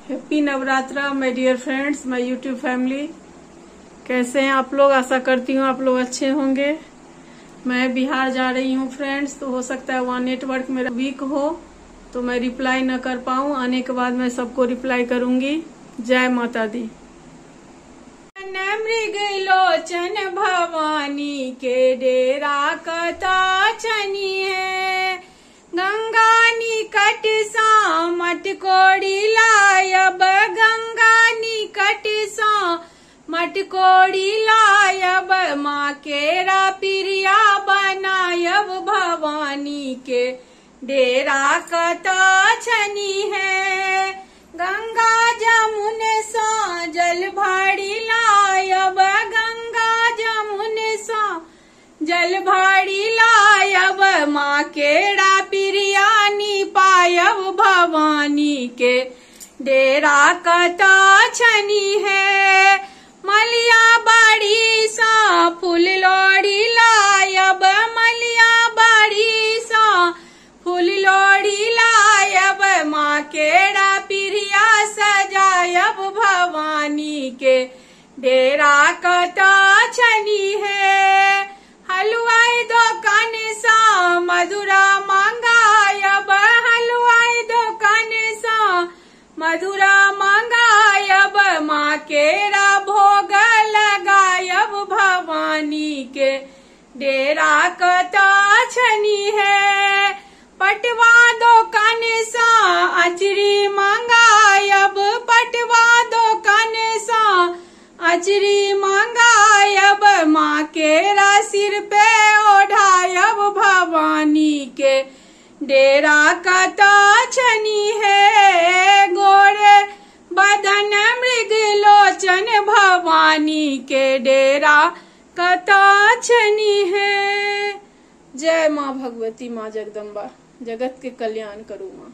Happy Navratra my dear friends, my YouTube family. कैसे हैं आप लोग? आशा करती हूँ आप लोग अच्छे होंगे। मैं बिहार जा रही हूँ फ्रेंड्स, तो हो सकता है वहाँ नेटवर्क मेरा वीक हो तो मैं रिप्लाई न कर पाऊँ। आने के बाद मैं सबको रिप्लाई करूँगी। जय माता दी। मृग लोचन भवानी के डेरा कता छनी है, गंगा निकट सा मटकोड़ी लायब, गंगा निकट सा मटकोड़ी लायब, माँ केरा पिरिया बनायब, भवानी के डेरा कता छनी है। गंगा जमुन सा जल भाड़ी लायब, गंगा जमुन सा जल भाड़ी लायब, माँ केरा पिरियानी पायब, भवानी के डेरा कता छनी है। मलिया बाड़ी सा फूल लोड़ी लायब, मलिया बाड़ी सा फूल लोड़ी लायब, माँ केरा पिरिया सजायब, भवानी के डेरा कता छनी है। हलवाई दुकान सा मधुरा मंगायब, हलवाई दुकान सा मधुरा मंगायब, माँ केरा भोग लगायब, भवानी के डेरा कता छनी है। पटवा दुकान सा अचरी मंगायब, पटवा दुकान सा अचरी मंगायब, माँ केरा सिर पे ओढ़ायब, भवानी के डेरा कता छनी है। गोरे बदन मृग लोचन भवानी के डेरा कता छनी है। जय माँ भगवती, माँ जगदम्बा, जगत के कल्याण करू माँ।